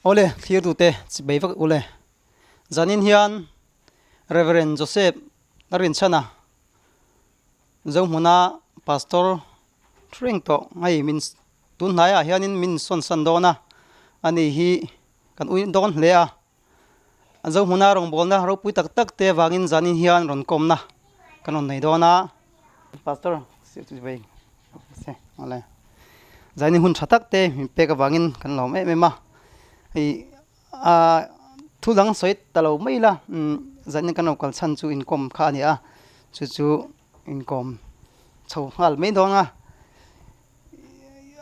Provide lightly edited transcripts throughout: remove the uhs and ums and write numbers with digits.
Awle, thlirtute chibei vak ule. Zanin hian Rev. Joseph Lalrinchhana Zohmuna Pastor thu reng tawh hei min tun hnaiah hianin min sawn san dawn a, ani hi kan ui dawn hle a. Zohmuna rawngbawlna ropui tak tak te avangin zanin hian rawn kawmna kan rawn nei dawn a. Pastor vei se awle zanin hun tha tak te min pek avangin kan lawm em em a. Hei a thu dang sawi ta lo mai ila zanin kan lo kal chhan chu inkawm kha a ni a, chu chu inkawm chho nghal mai dawn a.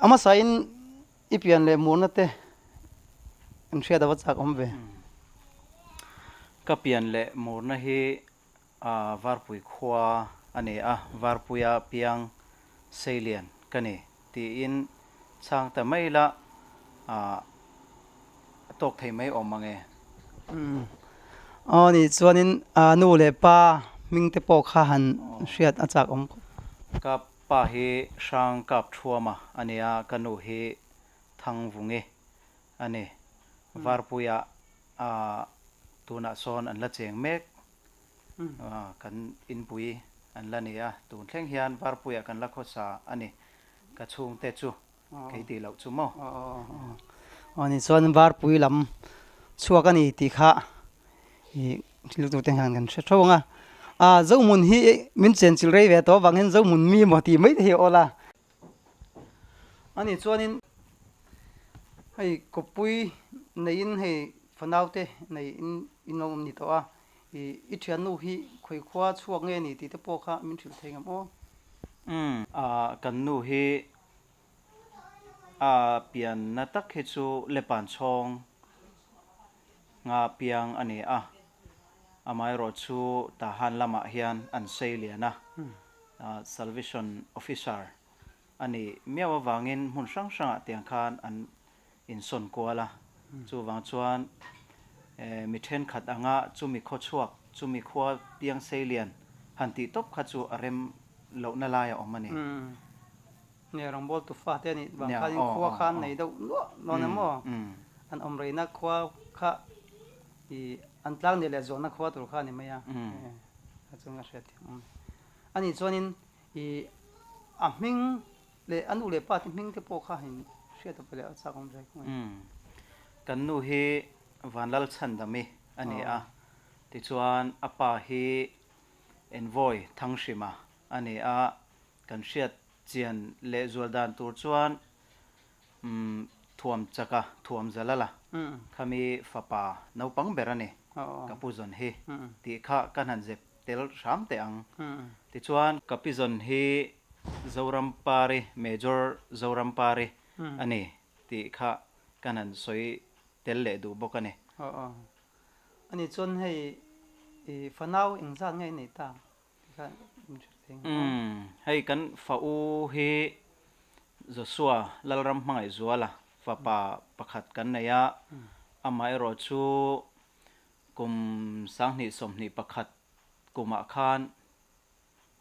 A hmasain I pian leh murna te an hriat ava chak awm ve. Ka pian leh murna hi Varpui khua a ni a, Varpuia piang Seilian ka ni tiin chhang ta mai la a tawk thei mai awm ang e. Aw nih chuanin nu leh pa hming te pawh kha han hriat a chak awm khawp. Ka Pa hi Hrang Kap Thuama a ni a, ka nu hi Thangvungi a ni. Varpuiah tunah sawn an la cheng mek, kan inpui an la ni a, tun thleng hian Varpuiah kan la khawsa a ni, ka chhungte chu kei tih loh chu maw? Aw ni chuan Varpui lam chhuak a ni tih kha I thil tute hian kan hre tho ang a, a Zohmun hi min chenchilh rei ve tawh avangin Zohmun mi maw tih mai te hi a awl a. Ani chuanin hei kawppui neiin hei fanau te neiin in lo awm ni tawh a, i i thiannu hi khawi khua chhuak nge ni tih te pawh kha min hrilh thei ngam aw. Umm a kan nu hi a pianna tak hi chu Lepan chhawng Nga piang a ni a, amaherawh chu Tahan lamah hian an sei lian a, Salvation Officer a nih miau avangin hmun hrang hrangah tiang khan an insawn kual a, chuvang chuan mi thenkhat anga chumi khawchhuak, chumi khua piang sei lian han tih tawp kha chu a rem lohna lai a awm a ni. Nge rawngbawl tu fate a nih vang khanin khua kha an nei deuh luah dawn em aw? An awm reina khua kha i an tlang nih leh zawhna khua tur kha a ni mai a, a chung a hriat thiam awm. A nih chuanin i a hming leh a nu leh pa te hming te pawh kha in hriat a leh a chak awm ve khawp mai. Kan nu hi Vanlalchhandami a ni a, tichuan a pa hi Envoy Thanghrima a ni a, Kan hriat chian leh zual dan tur chuan thuam chaka thuam zalala khami fapa naupang ber a ni, ka pu zawn hi tih kha ka han zep tel hram teh ang. Tichuan ka pi zawn hi Zoram Pari, Major Zoram Pari a ni tih kha ka han sawi tel leh duh bawk a ni. Ani chuan hei fanau engzat nge i nei ta? Umm, hei kan fa u hi Joshua Lalram Hmangaihzuala fapa pakhat kan nei a, amaherawh chu kum 2021 kumah khan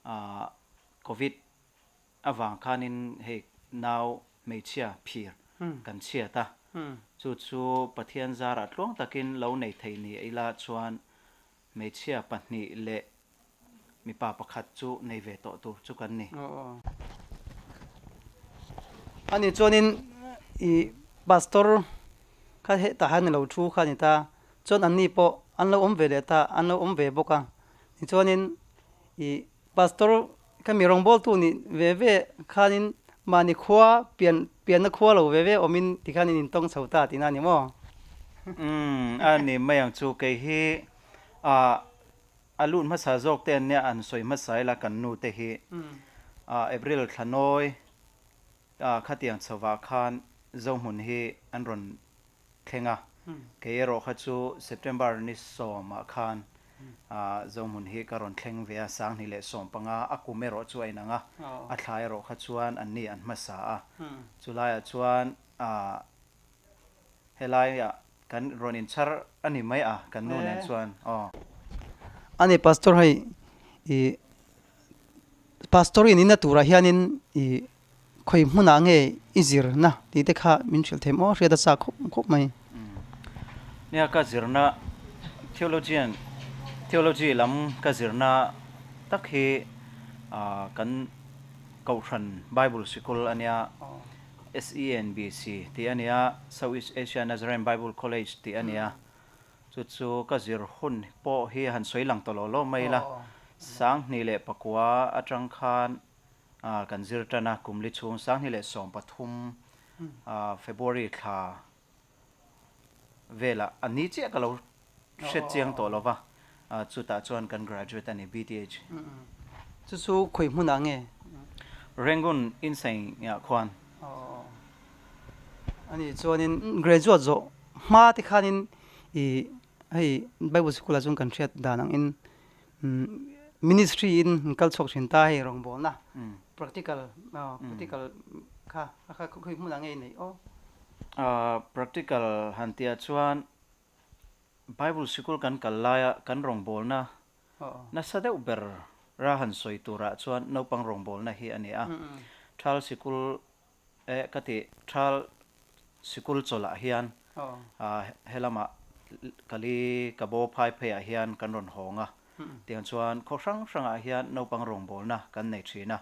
ah Covid avang khanin hei nau hmeichhia phir kan chhiat a, chu chu Pathian zarah tluang takin lo nei thei ni ila chuan Hmeichhia pahnih leh mipa pakhat chu nei ve tawh tur chu kan ni. Ani chuanin i pastor kha hetah hian ilo thu kha a ni ta, chuan anni pawh an lo awm ve leh ta, an lo awm ve bawk a. Tichuanin i pastor kha mi rawngbawltu nih ve ve khanin mahni khua pian pianna khua lo ve ve awmin tikhan in intawng chho ta tihna a ni maw? Umm a ni mai ang chu kei hi ah a lut hmasa zawk te an nia an sawi hmasa ila kan nu te hi ah April thla nawi ah khatiang chhovah khan Zohmun hi an rawn thleng a, kei erawh kha chu September ni sawmah khan Zohmun hi ka rawn thleng ve a, 2015 a kum erawh chu a inang a, a thla erawh kha chuan anni an hmasa a, chulaiah chuan helaiah kan rawn inchhar a ni mai a, kan nu nen chuan aw. Ani Pastor hei i Pastor in inna turah hianin i Khawi hmunah nge i zirna tih te kha min hrilh thei maw? Hriat a chak khawp khawp mai. Nia ka zirna theologian theology lam ka zirna tak hi kan Kohhran Bible Sikul a nia, SENBC tih a nia, South East Asia Nazarene Bible College tih a nia. Chu chu ka zir hun pawh hi han sawi lang tawh lo lo mai ila, 2009 atang khan kan zir tan a, kum li chhung 2013 February thla velah a ni chiah ka lo hre chiang tawh lo va, chutah chuan kan graduate a ni, BTH. Chu chu khawi hmunah nge? Rangoon Insein-ah khuan. Aw. A nih chuanin graduate zawh hma te khanin i hei Bible School-ah chuan kan hriat dan angin ministry in kal chhuak thin ta hei rawngbawlna practical practical kha kha khawi hmunah nge i neih aw? Practical han tihah chuan Bible sikul kan kal laia kan rawngbawlna nasa deuh ber ra han sawi turah chuan naupang rawngbawlna hi a ni a. Thal sikul eh ka ti Thal sikul chawlhah hian helamah Kali ka bo phai pheiah hian kan rawn hawng a, tiang chuan khaw hrang hrangah hian naupang rawngbawlna kan nei thin a.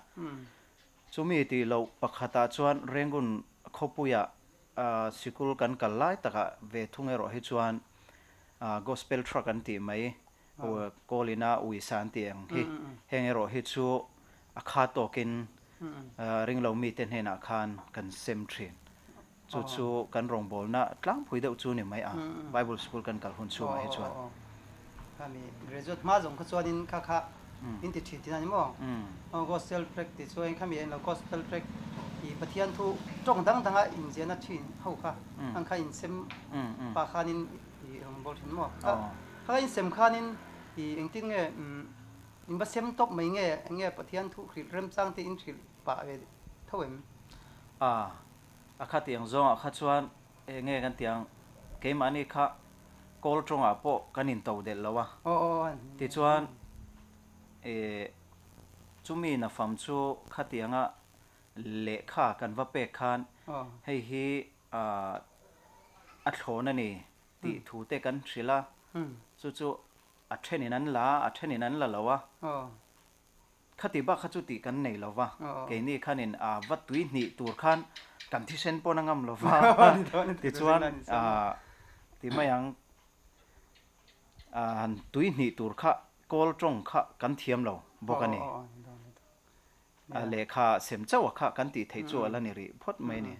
Chumi tih loh pakhatah chuan Rangoon khawpuiah sikul kan kal lai takah ve thung erawh hi chuan Gospel Truck an tih mai, Kawlina uisa an tih ang hi, heng erawh hi chu a kha tawkin ringlo mite hnenah khan kan sem thin. Chu chu kan rawngbawlna tlangpui deuh chu ni mai a, Bible School kan kal hun chhungah hi chuan. Khami graduate hma zawng kha chuanin kha kha in ti thin thin a ni maw? Aw Gospel tract tih chuan khami englo Gospel tract i Pathian thu tawng dang danga inziahna thin ho kha ang kha insem pah khanin i rawngbâwl thin maw? Kha kha insem khanin i engtin nge in va sem tawp mai nge enge Pathian thu hrilh remchang te in hrilh pah ve tho em? A, a kha tiang zawngah kha chuan enge kan tiang keimahni kha Kawl tawngah pawh kan into delh lo a, tichuan chumi nafam chu khatianga lehkha kan va pek khan hei hi a thlawn a ni tih thu te kan hrilh a, chu chu a thenin an la a, a thenin an la lo a. Khati bak kha chu tih kan nei lo va, keini khanin a va tui hnih tur khan kan thisen pawn a ngam lo va, tichuan ti mai ang han tui hnih tur kha kawl tawng kha kan thiam lo bawk a ni. Lehkha sem chauh a kha kan tih theih chu a la ni rih phawt mai a ni.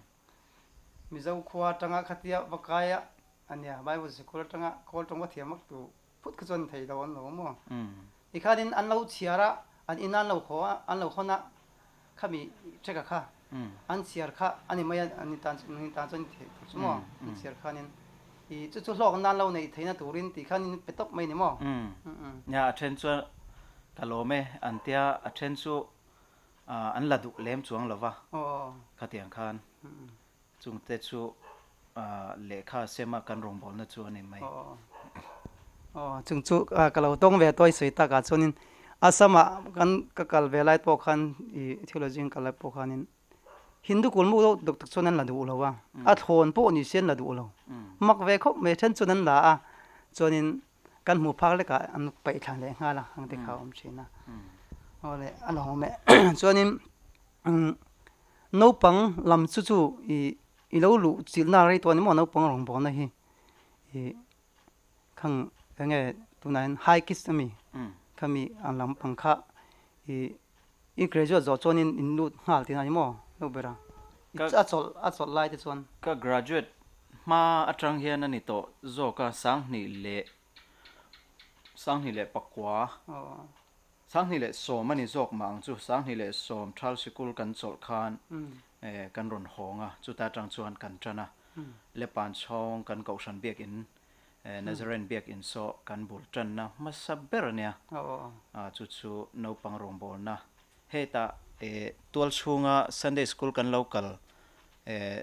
Mizo khua atanga khatia va kai a ania, Bible sikul atanga kawl tawng va thiam vak tu phut kha chuan thei lo an lo maw? Tikhanin an lo chhiar a, an ina an lo haw a, an lo hawn a, khami Trek-a kha an chhiar kha a ni mai a, an ni tan an ni tan chuan thei tur chu maw? An chhiar khanin i chu chu hlawkna an lo neih theihna turin tih khan in pe tawp mai ni maw? Nia, a then chuan ka lawm e an tia, a then chu an la duh lem chuang lo va, khatiang khan. Chungte chu lehkha sema kan rawngbawlna chu a ni mai. Aw, chung chu ka lo tawng ve tawi sawi takah chuanin Assam-ah kan ka kal ve lai pawh khan i theology an kal lai pawh khanin Hindu kulmuk deuh deuh tak chuan an la duh lo a, a thlawn pawh ni se an la duh lo. Mak ve khawp mai, then chuan an la a, chuanin kan hmuh phak lekah an paih thla leh nghal a, ang te kha a awm thin a. Aw le, a lo awm e. Chuanin Naupang lam chu chu i i lo luh chilhna rei tawh a ni maw naupang rawngbawlna hi i khang eng nge tunah hian high kids a mi khami ang lampang kha i i graduate zawh chuanin in lut nghal tihna a ni maw deuh ber a a chawlh a chawlh lai te chuan. Ka graduate hma atang hian a ni tawh zawk a 2019. 2010 a ni zawk mah ang chu, 2010 Thal Sikul kan chawlh khan kan rawn hawng a, chuta atang chuan kan tan a, Lepan chhawng kan Kohhran Biakin, Nazarene Biakin saw kan bul tanna hmasa ber a nia, chu chu naupang rawngbawlna hetah tual chhunga Sunday School kan lo kal,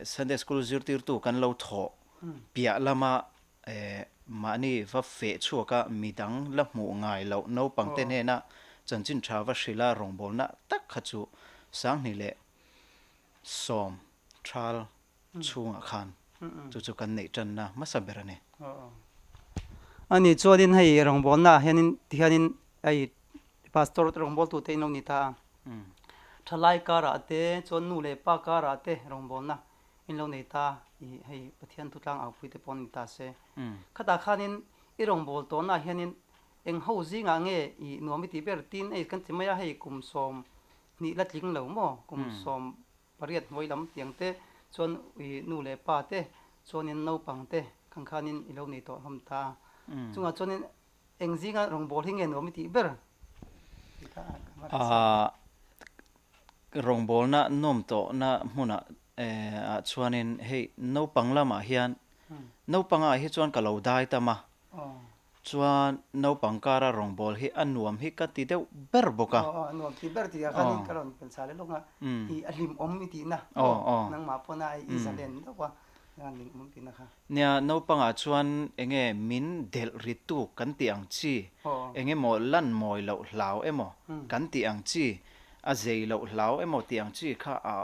Sunday School zirtirtu kan lo thawh piah lama Mahni va feh chhuaka midang la hmuh ngai loh naupangte hnena chanchin tha va hrila rawngbawlna tak kha chu 2010 thal chhungah khan chu chu kan neih tanna hmasa ber a ni. Ani chuanin hei rawngbawlna ah hianin tihianin hei pastor te rawngbawltu te in lo ni ta a. Thalai karah te chuan nu leh pa karah te rawngbawlna in lo nei ta i hei Pathian thutlang aupui te pawh an ni ta se. Khatah khanin i rawngbâwl tawhnaah hianin eng ho zingah nge i nuam i tih ber tin ei kan ti mai a, hei kum 20 la tling lo maw, kum 18 hnuai lam tiang te chuan i nu leh pa te chuanin naupang te khang khanin i lo nei tawh hlawm ta a. Chungah chuanin eng zinga rawngbâwl hi nge nuam i tih ber? Tih kha ka va hre sa. Rawngbâwlna nawm tawhna hmunah ah chuanin hei naupang lamah hian naupangah hi chuan ka lo dai tam a, chuan naupang kara rawngbâwl hi a nuam hi ka ti deuh ber bawk a. Aw aw a nuam ti ber tih ah khanin ka rawn pensa leh lawk a, i a hlimawm i tihna nangmah pawn a i zalen deuh a hlimawm tihna kha. Nia naupangah chuan enge min delh ri tuk kan tih ang chi, eng emaw lan mawi loh hlau emaw kan tih ang chi, a zei loh hlau emaw tih ang chi kha a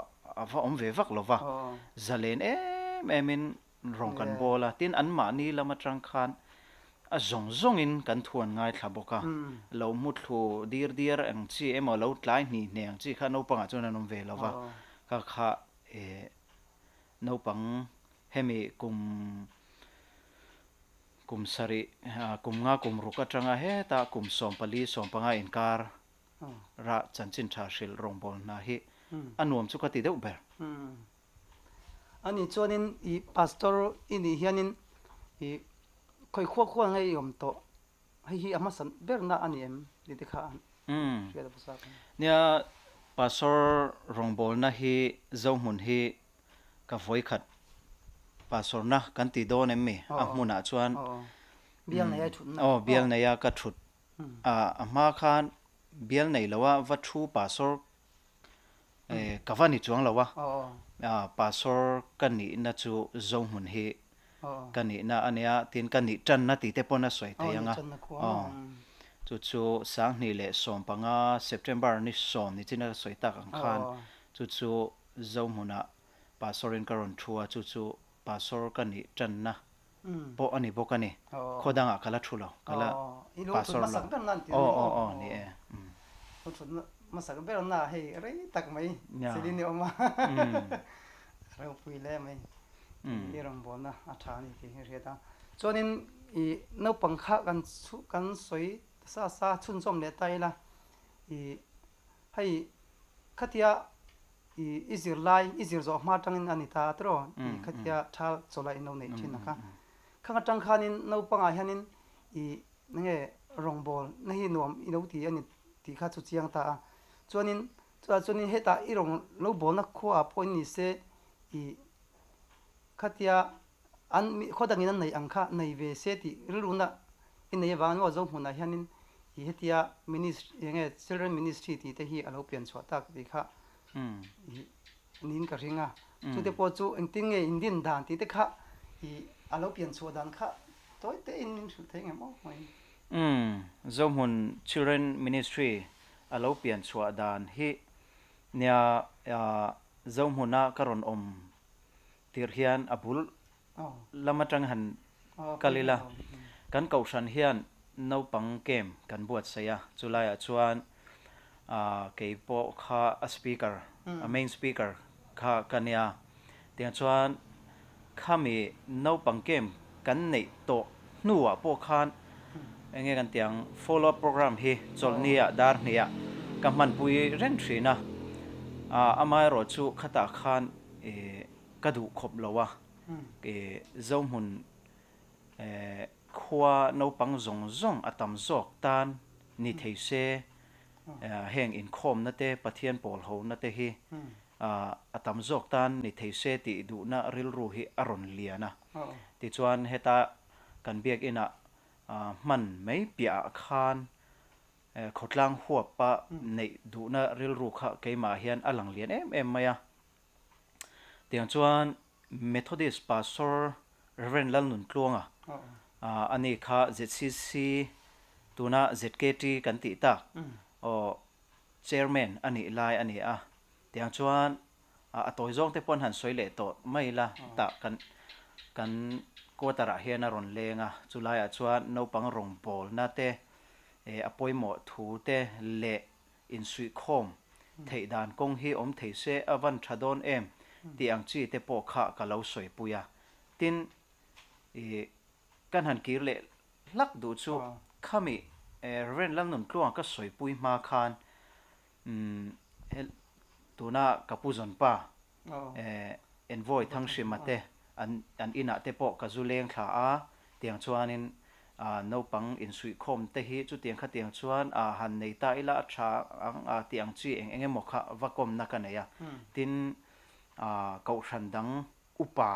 a va awm ve vak lo va, zalen em em in rawng kan bawl a, tin anmahni lam atang khan a zawng zawng in kan thuan ngaithla bawk a, lo mu thlu dir diar ang chi emaw lo tlai hnih hne ang chi kha naupangah chuan an awm ve lo va, kha kha eh naupang hemi kum kum sarih kum nga kum ruk atanga hetah kum 14 15 inkar Rah chanchin tha hrilh rawngbâwl hna hi a nuam chu ka ti deuh ber. Ani chuanin i pastor i nih hianin i khawi khua khua nge i awm tawh? Hei hi a hmasa berna a ni em tih te kha hriat a va zak em? Nia, pastor rawngbâwlna hi Zohmun hi ka vawikhat pastorna kan ti dawn em mi? A hmunah chuan Bial neia i thutna. Aw, bial neia ka thut A hma khan bial nei lo a va thu pastor ka va ni chuang lo a, pastor ka nihna chu Zohmun hi ka nihna a nia tin ka nih tanna tih te pawn a sawi thei ang a, chu chu 2015 September ni 10 ni chin a sawi tak ang khan chu chu Zohmunah pastor in ka rawn thu a, chu chu pastor ka nih tanna pawh a ni bawk a ni. Khaw dangah ka la thu lo, ka la pastor lo. Aw aw aw ni e. Lo thut hmasak ber na hei rei tak mai Celine awm a. Ropui hle mai. I rawngbawlna a tha a ni tih hi hriat a. Chuanin i naupang kha kan kan sawi sa sa chhunzawm leh ta ila i hei khatia I i zir lai, i zir zawh hma atangin a ni ta tiraw? I khatia thal chawlh a in lo neih thin a kha. Khang atang khanin naupangah hianin i enge rawngbâwl na hi nuam i lo ti a ni tih kha chu chiang ta a. Chuanin chutah chuanin hetah i rawn lo bâwlna khuaah pawhin ni se i khatia an khaw dangin an neih ang kha nei ve se tih rilruna i nei avangin maw Zohmunah hianin i hetia ministry enge children ministry tih te hi a lo pian chhuah tak tih kha i niin ka ring a. Chute pawh chu engtin nge in din dan tih te kha i a lo pian chhuah dan kha tawi te in min hrilh thei ngem aw mai. Umm Zohmun children ministry a lo pian chhuah dan hi nia Zohmuna ka rawn awm Tirh hian a bul lam atang han kal ila, kan kohhran hian naupang camp kan buatsaih a, chulaiah chuan kei pawh kha a speaker, a main speaker kha ka nia. Tiang chuan khami naupang camp kan neih tawh hnuah pawh khan eng nge kan tih ang, follow up program hi chawlhniah dar hniah ka hmanpui reng thin a, amaherawh chu khatah khan Ih ka duh khawp lo a, ih Zohmun eh khua naupang zawng zawng a tam zawk tan ni thei se, heng inkhawmna te Pathian pawl hona te hi a tam zawk tan ni thei se tih duhna rilru hi a rawn lian a. Tichuan heta kan biakinah hman mai piahah khan Khawtlang huapa neih duhna rilru kha keimah hian a lang lian em em mai a. Tiang chuan Methodist Pastor Rev. Lalnuntluanga a ni kha ZCC tuna ZKT kan tih tak aw Chairman a nih lai a ni a. Tiang chuan a tawi zawng te pawh an han sawi leh tawh mai la tah kan kan. Quarter ah hian a rawn leng a, chulaiah chuan naupang rawngbawlna te, a pawimawh thu te leh insuihkhawm theih dan kawng hi awm thei se a van tha dawn em tih ang chi te pawh kha ka lo sawipui a. Tin, ih, kan han kir leh hlak duh chu khami Rev. Lalnuntluanga ka sawipui hma khan umm tuna ka pu zawnpa Envoy Thanghrima te an an inah te pawh ka zu leng thla a, tiang chuanin naupang insuihkhawm te hi chutiang khatiang chuan han nei ta ila a tha ang a tih ang chi eng eng emaw kha va kawmna ka nei a. Tin, Kohhran dang upa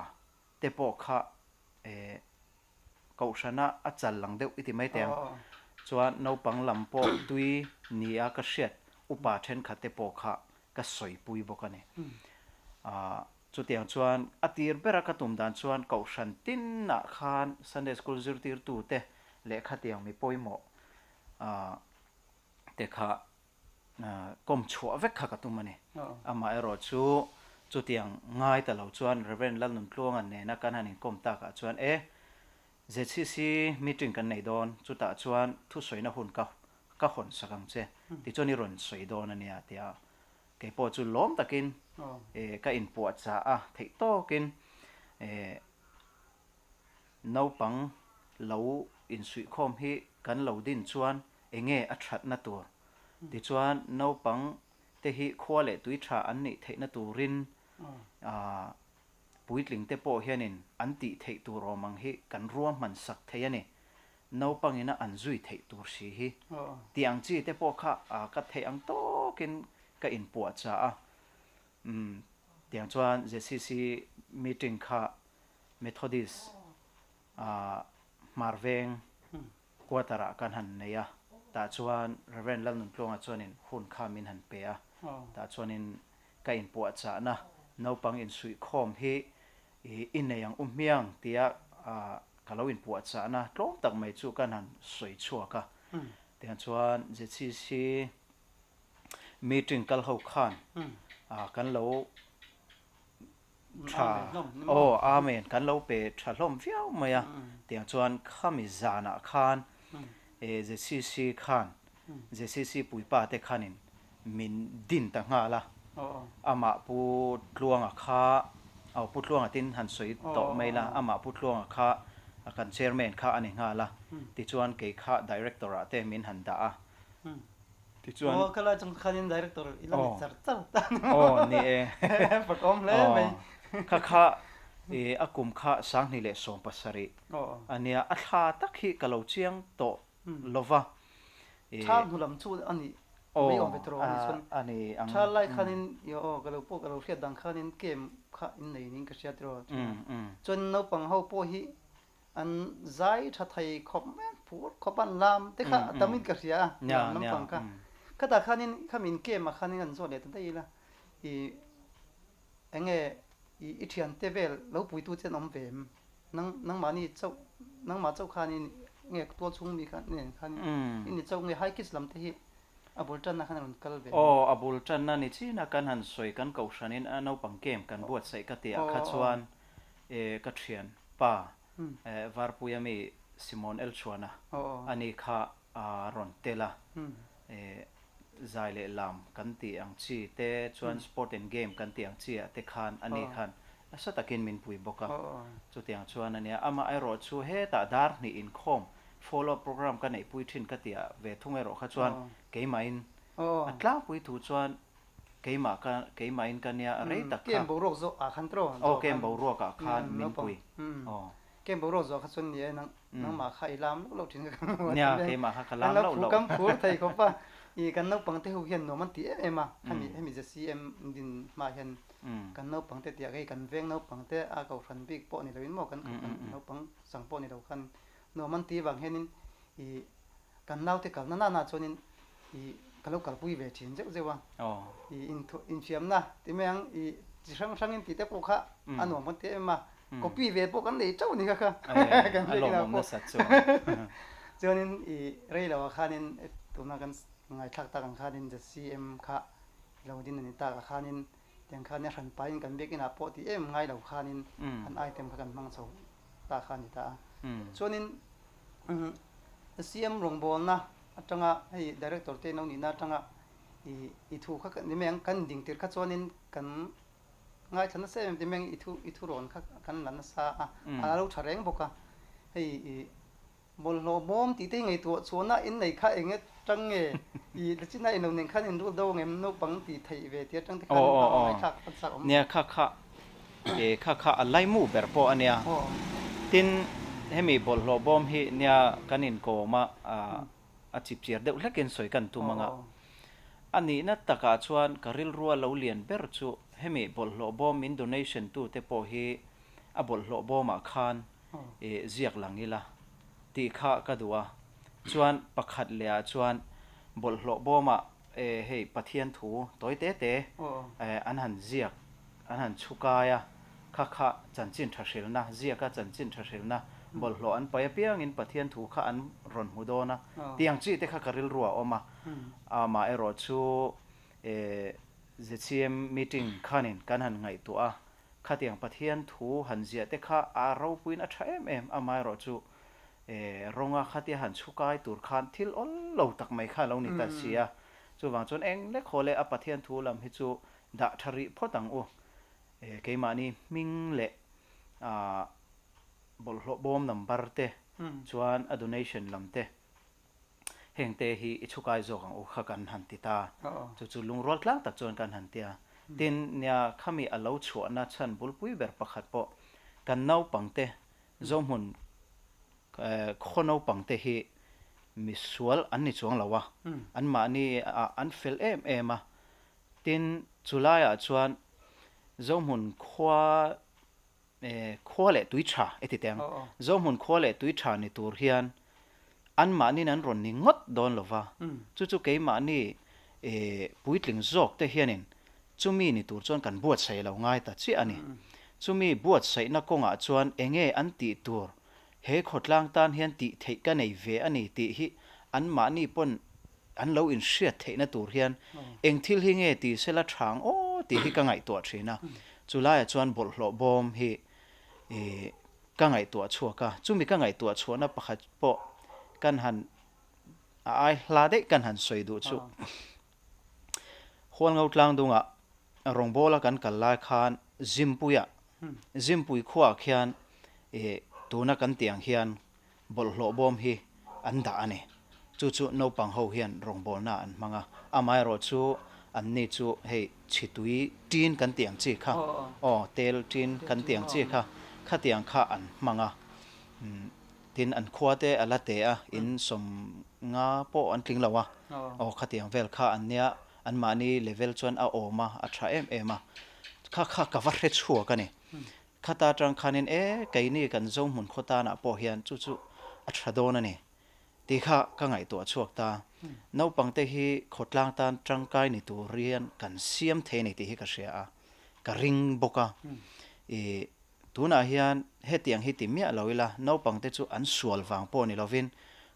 te pawh kha Kohhrana a chal lang deuh i ti mai teh ang. Chuan naupang lam pawh tui nia ka hriat upa thenkhat te pawh kha ka sawipui bawk a ni. Chutiang chuan a tir bera ka tum dan chuan Kohhran tinah khan Sunday School zirtirtute leh khatiang mi pawimawh te kha kawm chhuah vek kha ka tum a ni. Amaherawh chu chutiang ngai ta lo chuan Rev. Lalnuntluanga nena kan han inkawm takah chuan e, ZCC meeting kan nei dawn, chutah chuan thusawina hun ka ka hawn sak ang che, tichuan i rawn sawi dawn a nia tia kei pawh chu lawm takin ka inpuahchah a, theih tawkin naupang lo insuihkhawm hi kan lo din chuan enge a thatna tur? Tichuan naupang te hi khua leh tui tha an nih theihna turin puitling te pawh hianin an tih theih tur awm ang hi kan ruahman sak thei a ni. Naupangina an zui theih tur si hi. Tih ang chi te pawh kha ka theih ang tawkin ka inpuahchah a. Umm tiang chuan ZCC meeting kha Methodist Hmarveng quarter ah kan han nei a, tah chuan Rev. Lalnuntluanga chuanin hun kha min han pe a, tah chuanin ka inpuahchahna naupang insuihkhawm hi i nei ang u hmiang tia ka lo inpuahchahna tlawm tak mai chu kan han sawi chhuak a, tiang chuan ZCC meeting kal ho khan kan lo tha aw amen kan lo pe tha hlawm viau mai a tiang chuan khami zanah khan ZCC khan ZCC puipa te khanin min din ta nghal a amah pu Tluanga kha aw pu Tluanga tin han sawi tawh mai la amah pu Tluanga kha kan chairman kha a ni nghal a tichuan kei kha director ah te min han dah a. Tichuan. Aw ka lai chung khanin director i la ni char char ta ni maw? Aw ni e. Fakawm hle mai. Kha kha i a kum kha 2017 a nia, a thla tak hi ka lo chiang tawh lo va. Thal hnu lam chu a ni mai awm ve tawh a ni chuan. A ni ang. Thal lai khanin i aw ka lo pawh ka lo hriat dang khanin camp kha in nei niin ka hria tiraw. Chuan naupang ho pawh hi An zai tha thei khawp mai a, phur khawp an lam te kha a tam in ka hria a, lam lampang kha. Khatah khanin khami in game ah khanin an zawt leh ta daih ila, i enge i i thiante vel lo puitu che an awm ve em? Nang nangmahni chauh nangmah chauh khanin nge tual chhung mi khan nen khanin i ni chauh nge high kids lam te hi a bul tanna khan a rawn kal ve em? Aw, a bul tanna ni chin a kan han sawi kan kohhranin a naupang game kan buatsaih ka tih ah kha chuan E ka thian pa Varpuia mi Simon Elchuana a ni kha a rawn tel a, e zai leh lam kan tih ang chi te chuan sport and game kan tih ang chi ah te khan a ni khan nasa takin min pui bawk a, chutiang chuan a nia. Amaherawh chu hetah dar hnih inkhawm follow up program ka neihpui thin ka tih ah ve thung erawh kha chuan keimahin a tlangpui thu chuan Keimah ka, keimahin ka nia rei tak kha. Kem boruak zawh ah khan tawh. Aw kem boruak ah khan min pui. Aw. Kem boruak zawh kha chuan ni e nang, nangmah kha i lam loh loh thin ka kan hmu a. Nia, keimah kha ka lam loh loh. Kan lo phur thei khawp a. I kan naupang te ho hian nuam an ti em em a. Hemi, hemi ZCM din hma hian kan naupang te tiah hei kan veng naupang te a kohhran bik pawh ni loin maw kan kohhran naupang chang pawh ni lo khan nuam an ti vang hianin i kan naute kalna nana chuanin i ka lo kalpui ve thin zeuh zeuh a, i infiamna ti mai ang i chi hrang hrangin tih te pawh kha a nuam kan ti em a, copy ve pawh kan nei teuh a ni kha kha kan biak inah pawh chuanin i rei lo ah khanin tuna kan ngaithlak tak ang khanin ZCM kha lo din a ni tak ah khanin tiang khan a hran pahin kan biak inah pawh ti em ngai lo khanin kan item kha kan hmang chho. ta kha a ni ta a. Chuanin CM rawngbawlna atanga hei Director te lo nihna atanga i i thu kha ni mai ang kan ding tir kha chuanin kan ngaithla nasa em em ti mai ang i thu i thurawn kha kan la nasa a, a lo tha reng bawk a. Hei i Bawlhhlawh bawm tih te hi ngaihtuah chhuahna in nei kha eng atang nge i lachina in lo nen khan in rul do ngem naupang tih theih ve tih atang te khan a ngaihthlak a chak awm. Nia kha kha e kha kha a laimu ber pawh a nia. Tin hemi bawlhhlawh bawm hi nia kan inkawm a a chipchiar deuh hlekin sawi kan tum anga a nihna takah chuan ka rilrua lo lian ber chu hemi bawlhhlawh bawm min donation tute pawh hi a bawlhhlawh bawmah khan i ziak lang ila tih kha ka duh a, chuan pakhat leh ah chuan bawlhhlawh bawmah e hei Pathian thu tawi te te an han ziak an han chhukai a, kha kha chanchin tha hrilna ziaka chanchin tha hrilna bawlhhlawh an pai apiangin Pathian thu kha an rawn hmu dawn a tih ang chi te kha ka rilru a awm a, amaherawh chu e ZCM meeting khanin kan han ngaihtuah a Khatiang Pathian thu han ziah te kha a ropuiin a tha em em, amaherawhchu rawnga khatia han chhukai tur khan thil awl lo tak mai kha a lo ni ta si a. Chuvang chuan eng lek haw leh a Pathian thu lam hi chu dah tha rih phawt ang u. Keimahni hming leh bawlhhlawh bawm number te chuan a donation lam te Heng te hi i chhukai zawk ang u kha kan han ti ta. Chu chu lungrual tlang tak chuan kan han ti a. Tin, nia khami a lo chhuahna chhan bulpui ber pakhat pawh kan naupangte Zohmun khaw naupangte hi misual an ni chuang lo a, anmahni ah an fel em em a. Tin, chulaiah chuan Zohmun khua Khua leh tui tha e ti teng. Zohmun khua leh tui tha ni tur hian anmahniin an rawn ni ngawt dawn lo va, chu chu keimahni puitling zawk te hianin chumi ni tur chuan kan buatsaih lo ngai ta chiah a ni. Chumi buatsaihna kawngah chuan enge an tih tur he khawtlang tan hian tih theih ka nei ve a ni tih hi anmahni pawn an lo inhriat theihna tur hian eng thil hi nge ti sela thang aw tih hi ka ngaihtuah thin a, chu laiah chuan bawlhhlawh bawm hi ih ka ngaihtuah chhuak a, chumi ka ngaihtuah chhuahna pakhat pawh kan han a ai hla daih kan han sawi duh chu Hualngo tlang dungah rawngbawla kan kal lai khan Zimpuiah Zimpui khuaah khian ih tuna kan tih ang hian Bawlhhlawh bawm hi an dah a ni. Chu chu naupang ho hian rawngbawlna an hmang a, amaherawh chu an ni chu hei chhitui tin kan tih ang chi kha, aw tel tin kan tih ang chi kha, khatiang kha an hmang a. Tin an khua te a la te a, in 50 pawh an tling lo a, aw khatiang vel kha an nia, anmahni level chuan a awm a, a tha em em a, kha kha ka va hre chhuak a ni. Khata atang khanin e, keini kan Zohmun khaw tanah pawh hian chu chu a tha dawn a ni tih kha ka ngaihtuah chhuak ta. Naupangte hi khawtlang tan tangkai ni tur hian kan siam thei a ni tih hi ka hria a, ka ring bawk a. I tunah hian hetiang hi ti miah lo ila naupangte chu an sual vang pawh ni lovin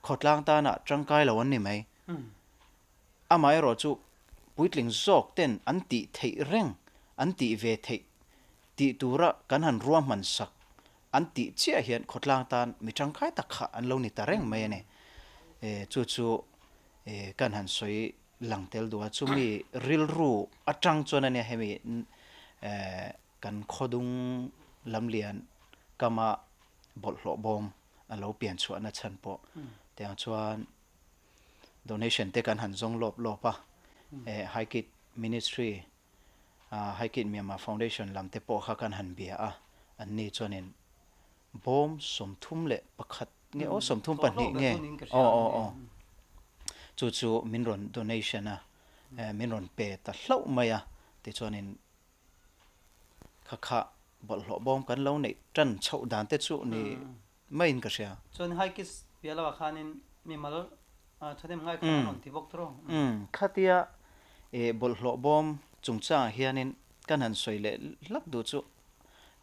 khawtlang tanah tangkai lo an ni mai. Amaherawhchu puitling zawk ten an tih theih reng, an tih ve theih Tih tura kan han ruahman sak an tih chiah hian khawtlang tan mi tangkai tak kha an lo ni ta reng mai a ni. Chu chu kan han sawi lang tel duh a, chumi rilru atang chuan a nia hemi kan khawdung lamlian kama bawlhhlawh bawm a lo pian chhuahna chhan pawh tiang chuan donation te kan han zawng lawp lawp a, High Kid Ministry Haikit Myanmar Foundation lam te pawh kha kan han bia a, an ni chuanin bawm 31 nge aw 32 nge aw aw aw chu chu min rawn donation a, min rawn pe ta hlauh mai a, tichuanin kha kha bawlhhlawh bawm kan lo neih tan chhoh dan te chu ni maiin ka hria. Chuan Haikis piah lamah khanin mimal thahnem ngai kha an rawn ti bawk tawh. Umm, khatia bawlhhlawh bawm chungchangah hianin kan han sawi leh hlak duh chu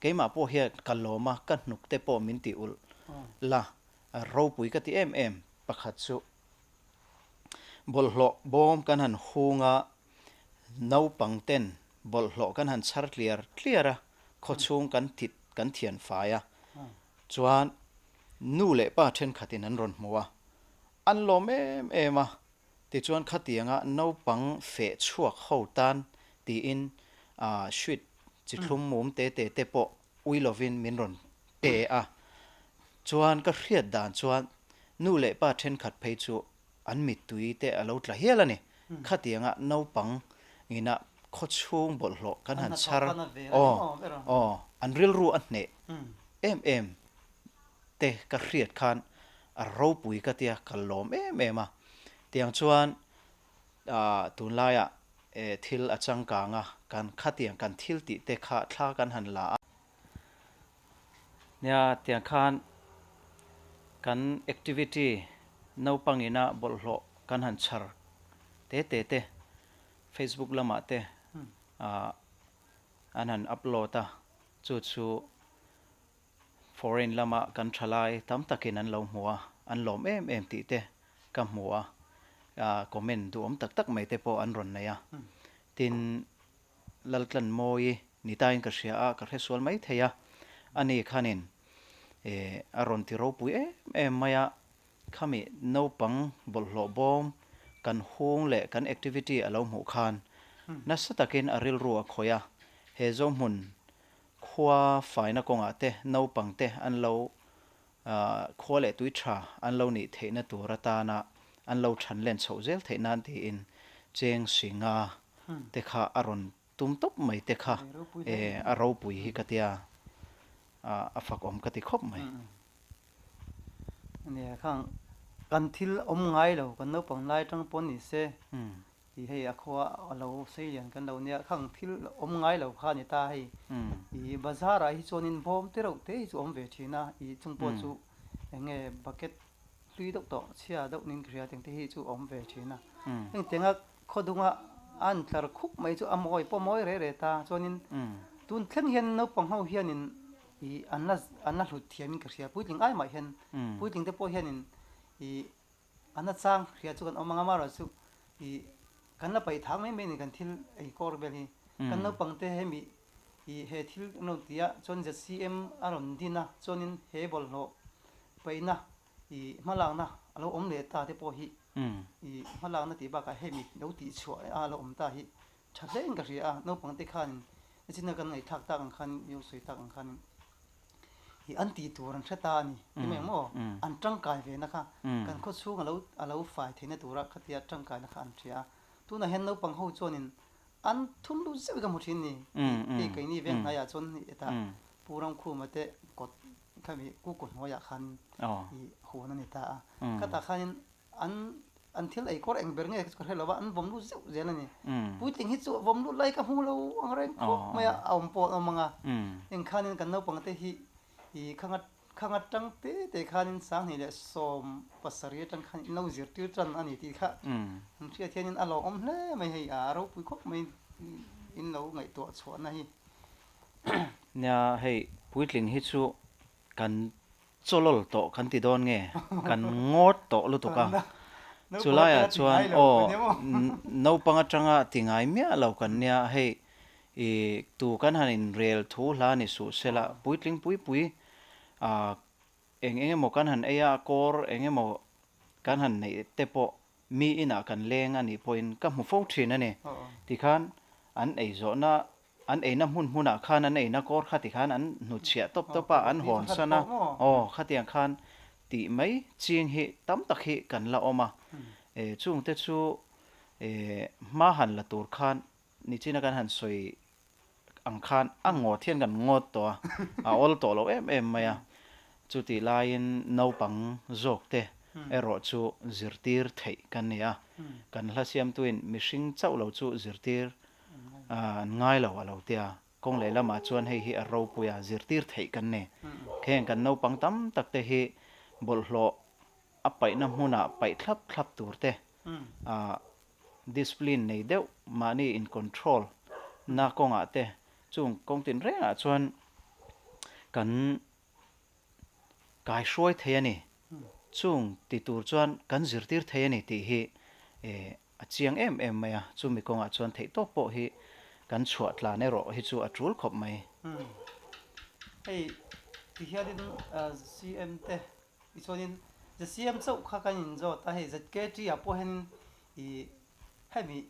keimah pawh hian ka lawm a, ka hnuk te pawh min ti ulh la, ropui ka ti em em pakhat chu bawlhhlawh bawm kan han hung a, naupang ten bawlhhlawh kan han chhar tliar tliar a, khawchhung kan thit kan thian fai a. Chuan nu leh pa thenkhatin an rawn hmu a, an lawm em em a, tichuan khatianga naupang feh chhuak ho tan tiin sweet chi thlum mum te te te pawh ui lovin min rawn pe a. Chuan ka hriat dan chuan nu leh pa thenkhat phei chu an mittui te a lo tla hial a ni. Khatianga naupang ngina khawchhung bawlhhlawh kan han chhar aw aw an rilru a hneh em em te ka hriat khan a ropui ka tia ka lawm em em a. Tiang chuan tunlaiah thil a changkang a, kan khatiang kan thil tih te kha thla kan han la a. Nia, tiang khan kan activity naupangina bawlhhlawh kan han chhar te te te Facebook lamah te an han upload a, chu chu foreign lama kan thalai tam takin an lo hmu a, an lawm em em tih te ka hmu a, comment duhawm tak tak mai te pawh an rawn nei a, tin Laltlanmawi ni tain ka hria a, ka hre sual mai thei a, ani khanin eh a rawn ti ropui em em mai a, khami naupang bawlhhlawh bawm kan hung leh kan activity a lo hmuh khan nasa takin a rilru a khawih a, he Zohmun khua faina kawngah te naupang te an lo khua leh tui tha an lo nih theihna tur atana an lo than len chhoh zel theih nan tiin cheng singa te kha a rawn tum tawp mai te kha a ropui hi ka tia a fakawm ka ti khawp mai. Nia khang kan thil awm ngai lo kan naupang lai atang pawn ni se I hei a khua a lo sei lian kan lo nia, khang thil awm ngai lo kha a ni ta hei. I bazar ah hi chuanin bawm te reuh te hi chu awm ve thin a, i chung pawh chu eng nge bucket hlui deuh tawh chhia deuh nin ka hria teng te hi chu awm ve thin a. Heng tianga khaw dunga a an tlar khup mai chu a mawi pawh mawi reh reh ta, chuanin tun thleng hian naupang ho hianin i an la an la hlut thiamin ka hria, puitling ai mah hian puitling te pawh hianin i A nachang hria chu kan awm ang a, amaherawh chu ih kan la paih thang mai mai a ni kan thil ei kawr vel hi. Kan naupang te hemi ih he thil an rawn ti a, chuan ZCM a rawn din a, chuanin he bawlhhlawh paihna ih hmalakna a lo awm leh ta te pawh hi ih hmalakna tih bakah hemi lo tihchhuah a lo awm ta hi tha hle in ka hria a, naupang te khanin nichina kan ngaihthlak tak ang khan i lo sawi tak ang khanin i an tih tur an hre ta a ni ti mai ang maw an tangkai ve na kha kan khaw chhung alo alo fai theihna tura khatia tangkai na kha an hria a tunah hian naupang ho chuanin an thun lut zeuh hi ka hmu thin ni hei keini veng hnaiah chuan hetah Pu Ramkhuma te kawt khami kuku hnuaiah khan i huan a ni ta a khatah khanin An an thil ei kawr eng ber nge ka hre lo va, an vawm lut zeuh zel a ni. Puitling hi chu vawm lut lai ka hmu lo ang reng khawp mai a, a awm pawh an awm ang a. Eng khanin kan naupang te hi i khanga khanga tang te te khanin 2017 atang khan in lo zirtir tan a ni tih kha an hriat hianin a lawmawm hle mai hei, a ropui khawp mai in lo ngaihtuah chhuahna hi. Nia hei puitling hi chu kan chawlawl tawh kan ti dawn nge kan ngawt tawh lutuk a, chulaiah chuan aw naupang atanga ti ngai miah lo kan nia hei i tu kan han in rel thu hla ni suh sela puitling pui pui ah eng eng emaw kan han ei a kawr eng emaw kan han neih te pawh mi inah kan leng a nih pawhin ka hmu fo thin a ni tikhan an ei zawhna An eina hmun hmunah khan an eina kawr kha tikhan an hnutchhiah tawp tawp a, an hawn san a, aw khatiang khan tih mai ching hi tam tak hi kan la awm a. E chungte chu e hma han la tur khan nichina kan han sawi ang khan a ngawt hian kan ngawt tawh a, a awl tawh lo em em mai a. Chutih laiin naupang zawk te erawh chu zirtir theih kan ni a, kan hla siamtuin mihring chauh lo chu zirtir An ngai lo a lo tia, kawng leh lamah chuan hei hi a ropui a, zirtir theih kan ni. Heng kan naupang tam tak te hi bawlhhlawh a paihna hmunah paih thlap thlap tur te, discipline nei deuh mahni in control na kawngah te chung kawng tinrengah chuan kan kai hruai thei a ni. Chung ti tur chuan kan zirtir thei a ni tih hi A chiang em em mai a, chumi kawngah chuan theihtawp pawh hi kan chhuah tlan erawh hi chu a tul khawp mai. Hei Tihianin CM te tichuanin ZCM chauh kha kan inzawt a, hei ZKT ah pawh hianin ih hemi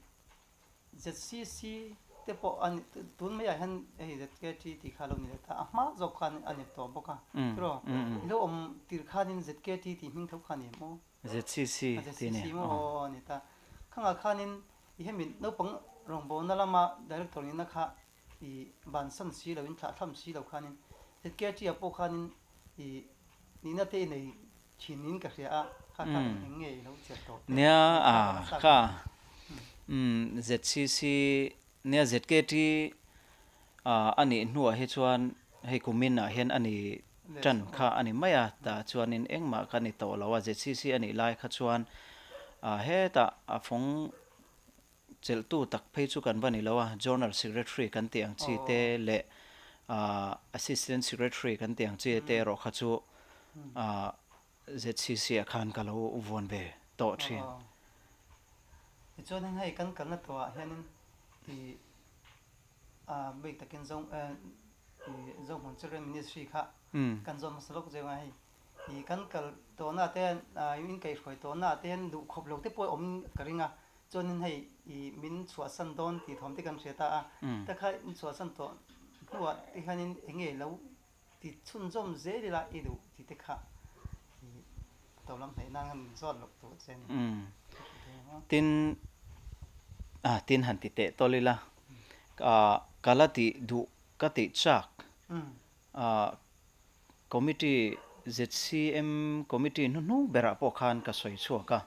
ZCC te pawh a ni tun maiah hian hei ZKT tih kha a lo ni leh ta a, hma zawk khan a ni tawh bawk a tiraw? I lo awm tir khanin ZKT tih hming tho kha a ni em aw? ZCC tih a ni. ZCC maw aw a ni ta. Khangah khanin i hemi naupang rawngbawlna lama director nihna kha i bansan si lo in thlah tham si lo khanin ZKT ah pawh khanin i nihna te i nei thin in ka hria a, kha kha eng nge i lo chelh tawh teh? Nia a kha umm ZCC nia ZKT a nih hnuah hi chuan hei kumin ah hian a ni tan kha a ni mai a, tah chuanin engmah ka ni tawh lo a, ZCC a nih lai kha chuan hetah a fawng Chelhtu tak phei chu kan va ni lo a, Journal Secretary kan tih ang chi te leh Assistant Secretary kan tih ang chi te erawh kha chu ZCC ah khan ka lo vuan ve tawh thin. Tichuanin hei kan kalna tawhah hianin i bik takin Zohmun Children Ministry kha kan zawn hmasa lawk zeuh a hei. I kan kal tawhna te in kaihhruai tawhna te hian duh khawp lo te pawh awm ka ring a. Chuanin hei i min chhuahsan dawn tih thawm te kan hria ta a, ta kha in chhuahsan tawh hnuah te hianin eng nge lo ti chhunzawm zel ila i duh tih te kha i to lam hnaih nan khan min zawt loh tur che a ni. Tin, ah tin han ti teh tawl ila, ah ka la tih duh ka tih chak, ah Committee, ZCM Committee hnuhnung berah pawh khan ka sawi chhuak a,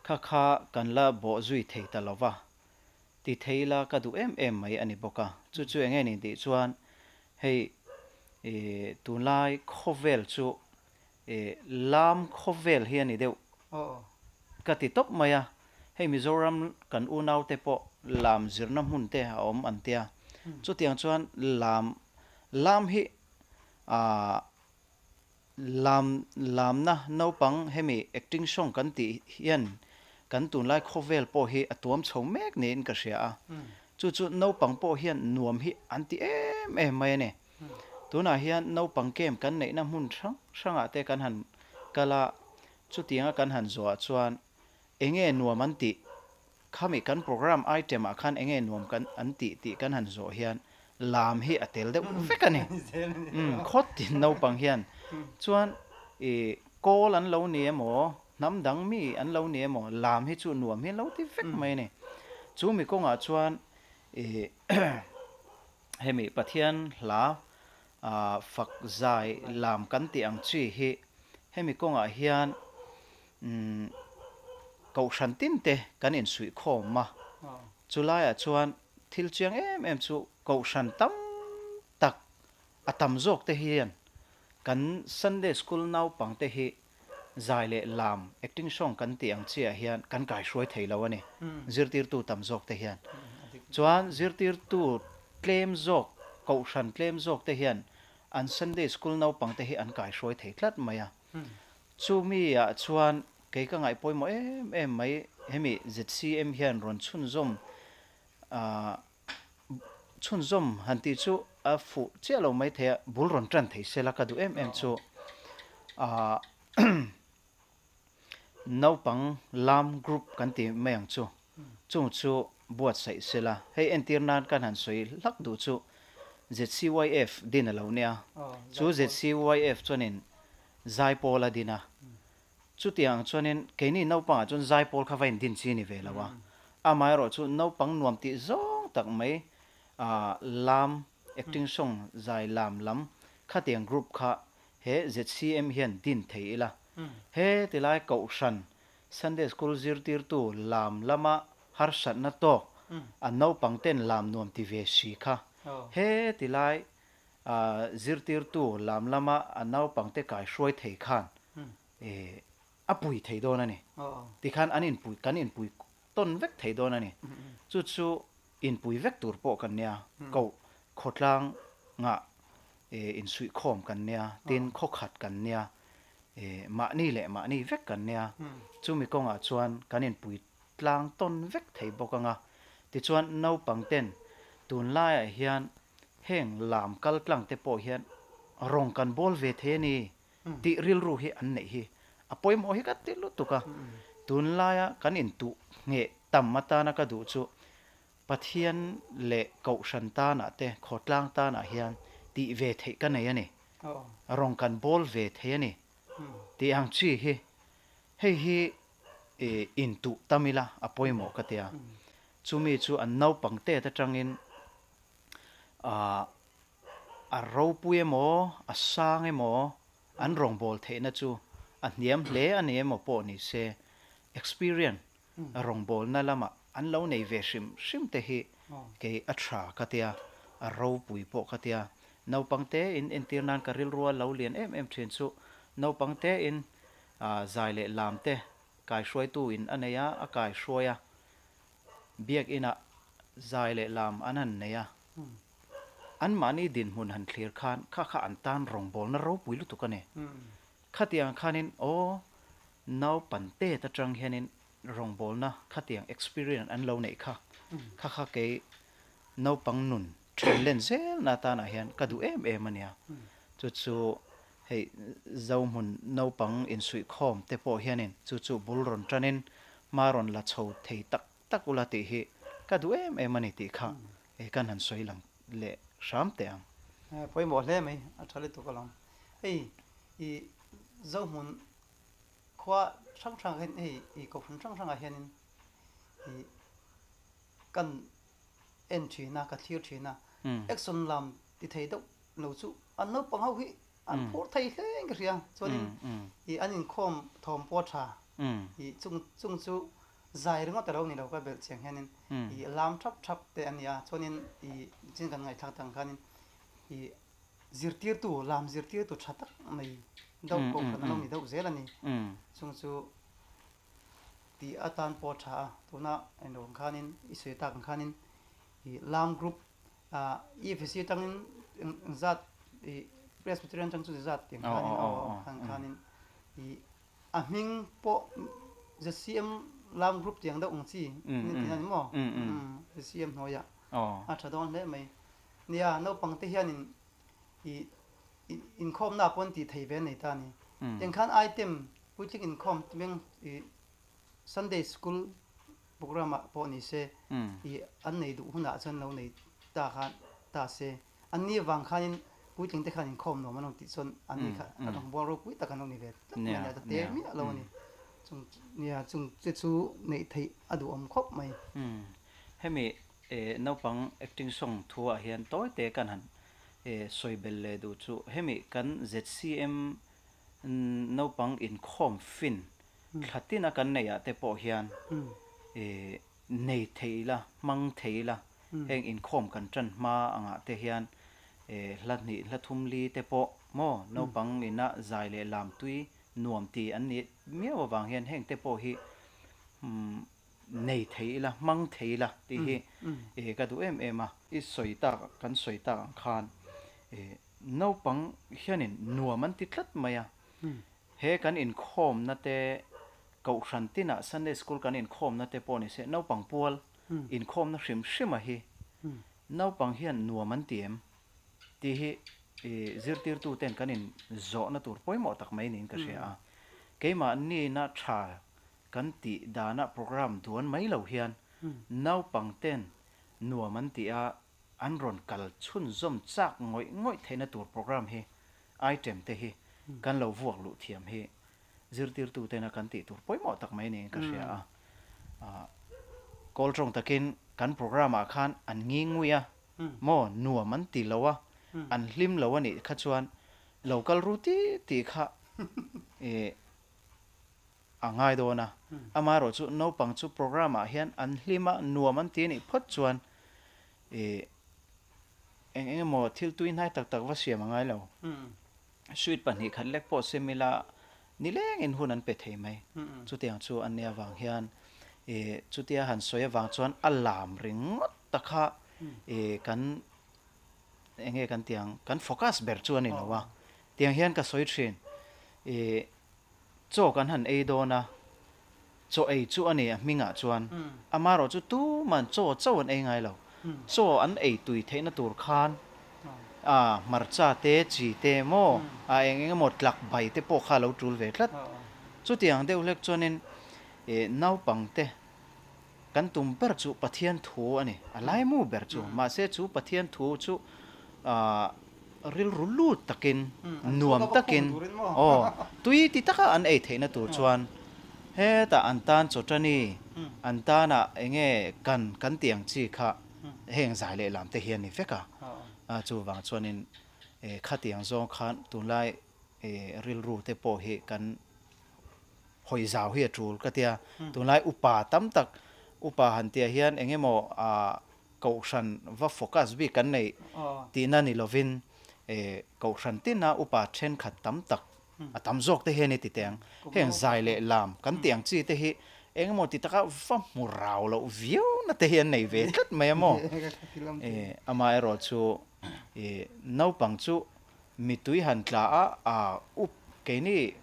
kha kha kan la bawh zui thei ta lo va, ti thei ila ka duh em em mai a ni bawk a. Chu chu eng nge ni tih chuan hei ih tunlai khawvel chu ih lam khawvel hi a ni deuh ka ti tawp mai a, hei Mizoram kan unaute pawh lam zirna hmun te a awm an tia, chutiang chuan lam lam hi Aah lam lamna naupang hemi acting song kan tih hian kan tunlai khawvel pawh hi a tuam chho mek niin ka hria a, chu chu naupang pawh hian nuam hi an ti em em mai a ni. Tunah hian naupang camp kan neihna hmun hrang hrangah te kan han kal a, chutianga kan han zawhah chuan enge nuam an tih Khami kan program item ah khan enge nuam kan an tih tih kan han zawh hian lam hi a tel deuh vek a ni. Umm khawt tin naupang hian chuan i kawl an lo ni emaw hnam dang mi an lo ni emaw lam hi chu nuam hi an lo ti vek mai a ni. Chu mi kawngah chuan i hemi Pathian hla ah fak zai lam kan tih ang chi hi hemi kawngah hian Umm, Kohhran tin te kan insuih khawm a, chulaiah chuan thil chiang em em chu Kohhran tam tak a tam zawk te hian kan Sunday School naupang te hi zai leh lam, acting song kan tih ang chiah hian kan kaihruai thei lo a ni, zirtirtu tam zawk te hian. Chuan zirtirtu tlem zawk, Kohhran tlem zawk te hian an Sunday School naupang te hi an kaihruai thei tlat mai a. Chumi ah chuan kei ka ngaih pawimawh em em mai, hemi ZCM hian rawn chhunzawm ah chhunzawm han tih chu a fuh chiah lo mai thei a, bul rawn tan thei sela ka duh em em chu ah naupang lam group kan ti mai ang chu, chung chu buatsaih sela, hei entir nan kan han sawi hlak duh chu ZCYF din a lo nia, chu ZCYF chuanin Zaipawl a din a. Chutiang chuanin keini naupangah chuan zaipawl kha va indin chi ni ve lo a. Amaherawh chu naupang nuam tih zawng tak mai lam, acting song zai lam lam khatiang group kha he ZCM hian din thei ila. He tilai Kohhran Sunday School zirtirtu lam lama harsatna tawk a naupang ten lam nuam ti ve si kha he tilai Zirtirtu lam lama a naupangte kaihruai thei khan a pui thei dawn a ni. Tikhan an inpui, kan inpui tawn vek thei dawn a ni. Chu chu inpui vek tur pawh kan nia, koh khawtlang ngah insuihkhawm kan nia, tin khawkhat kan nia, mahni leh mahni vek kan nia. Chumi kawngah chuan kan inpui tlang tawn vek thei bawk ang a. Tichuan naupangten tunlaiah hian Heng lam kal tlang te pawh hian rawng kan bawl ve thei a ni tih rilru hi an neih hi a pawimawh hi ka ti lutuk a. Tunlaia kan intuh ngheh tam atana ka duh chu Pathian leh Kohhran tanah te, khawtlang tanah hian tih ve theih ka nei a ni. Rawng kan bawl ve thei a ni tih ang chi hi hei hi intuh tam ila a pawimawh ka tia. Chumi chu an naupang tet atangin a ropui emaw, a sang emaw an rawngbâwl theihna chu a hniam hle a ni emaw pawh ni se, experience rawngbâwlna lamah an lo nei ve hrim hrim te hi kei a ṭha ka tia, a ropui pawh ka tia. Naupang tein entir nan ka rilrua lo lian em em ṭhin chu naupang tein zai leh lam te kaihruaitu in a nei a, a kaihruai a, Biakinah zai leh lam an han nei a, anmahni dinhmun han thlir khan kha kha an tan rawngbawlna ropui lutuk a ni. Khatiang khanin aw naupan tet atang hianin rawngbawlna khatiang experience an lo neih kha, kha kha kei naupang nun then len zelna atanah hian ka duh em em a nia. Chu chu hei Zohmun naupang insuihkhawm te pawh hianin chu chu bul rawn tanin hma rawn la chho thei tak tak ula tih hi ka duh em em a ni tih kha kan han sawi lang leh hram teh ang. Pawimawh hle mai, a tha lutuk alawm. Hei i Zohmun khua hrang hrang ah hian hei i kohhran hrang hrang ah hianin i kan en thin a, ka thlir thin a, action lam ti thei deuh lo chu an naupang ho hi an phur thei hle in ka hria chuanin ih an inkhawm thawm pawh a tha ih chung chung chu zai ringawt alo ni lo ka belh chiang hianin ih lam thap thap te a nia chuanin ih chin kan ngaihthlak tang khanin ih zirtirtu lam zirtirtu tha tak mai deuh kohhran alo ni deuh zel a ni chung chu tih atan pawh a tha a tuna englo ang khanin i sawi tak ang khanin ih lam group EFC atangin engzat i Presbyterian atang chu zat tih ang khanin aw ang khanin i a hming pawh ZCM lam group tih ang deuh ang chi ni tih a ni maw ZCM hnuaiah a tha dawn hle mai. Nia naupang te hianin i inkhawmna pawh an tih thei ve a nei ta a ni. Tiang khan item puitling inkhawm meng i Sunday school program ah pawh ni se i an nei duh hunah chuan lo nei ta khan ta se an ni avang khanin puitling te khan inkhawm nuam an lo tih chuan an ni kha a rawngbawl ropui tak an lo ni ve tlat mai a ni a ta te miah lo a ni chung nia chung te chu neih theih a duhawm khawp mai. Hemi naupang acting song thu ah hian tawi te kan han sawi bel leh duh chu hemi kan ZCM naupang inkhawm fin Thla tina kan neih ah te pawh hian nei thei ila, hmang thei ila, heng inkhawm kan tan hma angah te hian hla hnih, hla thum li te pawh maw naupang ina zai leh lam tui nuam ti an nih miau avang hian heng te pawh hi nei thei ila, hmang thei ila tih hi ka duh em em a. I sawi tak, kan sawi tak ang khan naupang hianin nuam an ti tlat mai a, He kan inkhawmna te Kohhran tinah Sunday School kan inkhawmna te pawh ni se naupang pual inkhawmna hrim hrima hi naupang hian nuam an ti em tih hi zirtirtu ten kan in zawhna tur pawimawh tak mai niin ka hria a. Keimah nina tha kan tih dana program duan mai lo hian naupang ten nuam an ti a, an rawn kal chhunzawm chak ngawih ngawih theihna tur program hi item te hi kan lo vuak luh thiam hi zirtirtu tena kan tih tur pawimawh tak mai niin ka hria a. Kawl tawng takin kan program ah khan an ngi ngui a, maw nuam an ti lo a, an hlim lo a nih kha chuan lo kal ru ti tih kha ih a ngai dawn a. Amaherawh chu naupang chu program ah hian an hlim a, nuam an ti a nih phawt chuan ih Eng eng emaw thil tui hnai tak tak va siam a ngai lo. Sweet 2 khat lek pawh sem ila nilengin hun an pe thei mai. Chutiang chu an nih avang hian ih chutia han sawi avang chuan a lam ringawt ta kha ih kan eng nge kan tih ang kan focus ber chu a ni lo a. Tiang hian ka sawi thin ih Chaw kan han ei dawn a, chaw ei chu a ni a hmingah chuan. Amaherawh chu tuman chaw chauh an ei ngai lo. Chaw an ei tui theihna tur khan A hmarcha te, chi te maw, a eng eng emaw tlak bai te pawh kha a lo tul ve tlat. Chutiang deuh hlek chuanin ih naupang te kan tum ber chu Pathian thu a ni, a laimu ber chu. Mahse chu Pathian thu chu ah rilru lut takin, nuam takin, aw, tui ti taka an ei theihna tur chuan hetah an tan chawtani, an tanah eng nge kan kan tih ang chi kha heng zai leh lam te hi a ni vek a. A chuvang chuanin khatiang zawng khan tunlai rilru te pawh hi kan hawi zau hi a tul ka tia. Tunlai upa tam tak upa han tih ah hian eng emaw kohhran va focus bik kan neih tihna ni lovin kohhran tina upa thenkhat tam tak A tam zawk te hian i ti teh ang. Heng zai leh lam kan tih ang chi te hi eng emaw ti taka va hmu rau loh viau na te hi an nei ve tlat mai a maw? Amaherawh chu naupang chu mitui han tla a, a up keini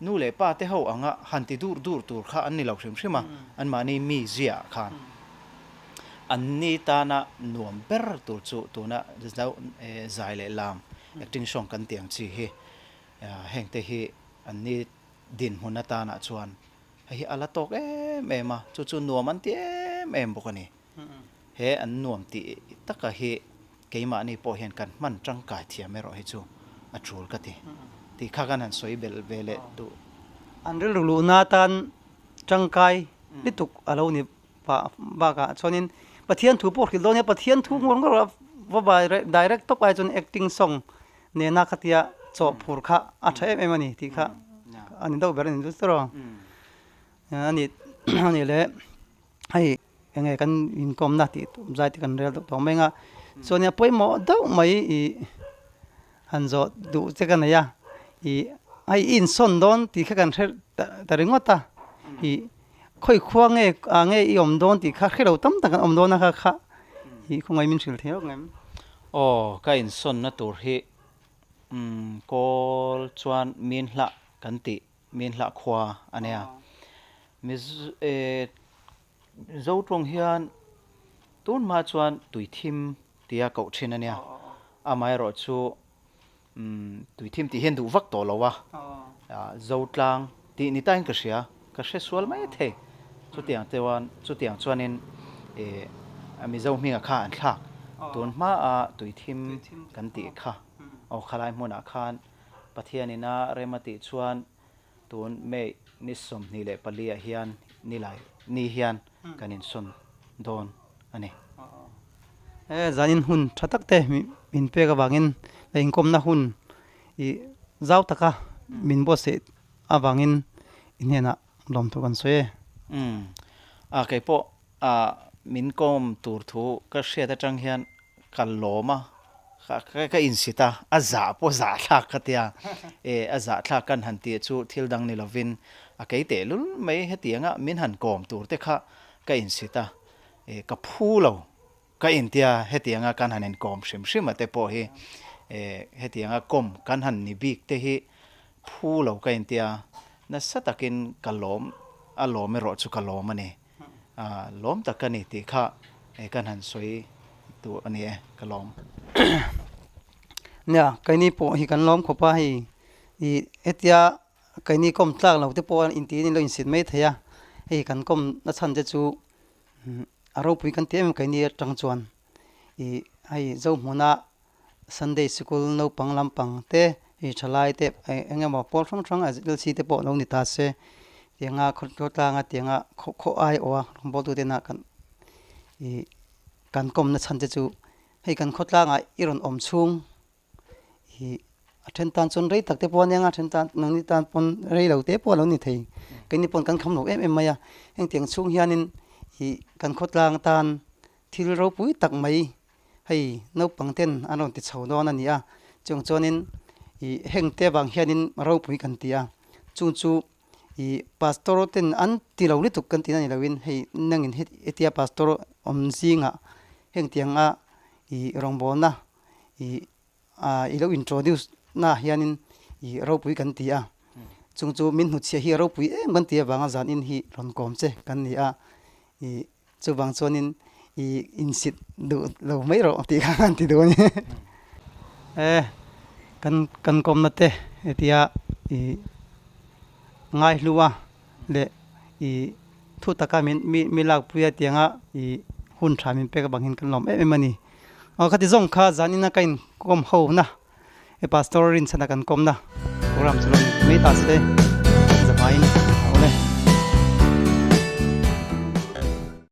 nu leh pa te ho anga han ti dur dur tur kha an ni lo hrim hrim a, anmahni mi ziah khan an ni tana nuam ber tur chu tuna zai leh lam acting song kan tih ang chi hi Hengte hi an ni dinhmun atanah chuan hei hi a la tawk em em a, chu chu nuam an ti em em bawk a ni. He an nuam tih taka hi keimahni pawh hian kan hman tangkai thiam erawh hi chu a tul ka ti. Tih kha kan han sawi belh ve leh duh. An rilru luhna atan tangkai lutuk a lo ni bakah chuanin Pathian thu pawh hrilh dawn nia, Pathian thu ngawr ngawr a va direct tawp ai chuan acting song nena khatia chaw phur kha a tha em em a ni tih kha a ni deuh ber a ni chu tawh a ni a ni le hei eng nge kan inkawmna tih zai te kan rel deuh tawh mai ang a chuan a pawimawh deuh mai ih han zawh duh che ka nei a ih hei i insawn dawn tih kha kan hre ta ringawt a ih khawi khua nge ah nge i awm dawn tih kha hrelo tam tak an awm dawn a kha kha ih khawngaih min hrilh thei rawk ngem. Aw ka insawnna tur hi umm kawl chuan min hlah kan tih min hlah khua a nia. Mizo eh Zotawng hian tun hma chuan tuithim tia koh thin a nia. Amaherawh chu Umm tuithim tih hian duh vak tawh lo a, Zotlang tih ni tain ka hria, ka hre sual mai thei. Chutiang chuan chutiang chuanin ih Mizo hminga kha an thlak tun hmaa tuithim kan tih kha aw khalai hmunah khan Pathianin a rem a tih chuan tun May ni 24 ah hian nilai ni hian kan insawn dawn a ni. He zanin hun tha tak te min pek avangin la inkawmna hun i zau taka min buatsaih avangin i hnenah lawmthu kan sawi e. Umm a keipawh a min kawm tur thu ka hriat atang hian ka lawm a, ka insit a, a zah pawh zah thlak ka tia, e a zah thlak kan han tih chu thil dang ni lovin a kei tehlul mai hetianga min han kawm tur te kha ka insit a, E ka phu lo, ka intia hetianga kan han inkawm hrim hrim a te pawh hi e hetianga kawm kan han ni bik te hi phu lo ka intia nasa takin ka lawm a lawm erawh chu ka lawm a ni. A lawm tak ka ni tih kha e kan han sawi duh a ni e, ka lawm. Nia, keini pawh hi kan lawm khawp a hei i hetia keini kawm tlak lo te pawh intiin in lo insit mai thei a, hei kan kawm na chhan te chu A ropui kan ti em keini atang chuan ih hei Zohmuna Sunday sikul naupang lampang te hei thalai te eng emaw pawl hrang hrang LC te pawh lo ni ta se tianga khawtlanga tianga khaw ai awh a rawngbawltu tena kan ih kan kawmna chhan te chu hei kan khawtlangah i rawn awm chhung Ih a then tan chuan rei tak te pawh a nia a then tan nangni tan pawn rei lo te pawh a lo ni thei. Keini pawn kan kham lo em em mai a, hengtiang chhung hianin ih kan khawtlang tan thil ropui tak mai hei naupang ten an rawn ti chho dawn a ni a, chung chuanin ih heng te avang hianin ropui kan ti a, chung chu ih pastor ten an ti lo lutuk kan tihna ni loin hei nangin hetia pastor awm zingah hengtianga ih rawngbawlna ih i lo introduce na hianin ih ropui kan ti a, chung chu min hnutchhiah hi a ropui em kan ti avanga zan in hi rawn kawm che kan ni a, ih chuvang chuanin ih insit duh lo mai rawh tih kha an ti duh a ni. E kan kan kawmna te hetia i ngaihlua leh i thu taka min mi mi lakpuia tianga i hun tha min pek avangin kan lawm em em a ni. Aw khati zawng kha zanina ka inkawm ho na e Pastor Rinchhana kan kawmna program chu lo ni mai ta se.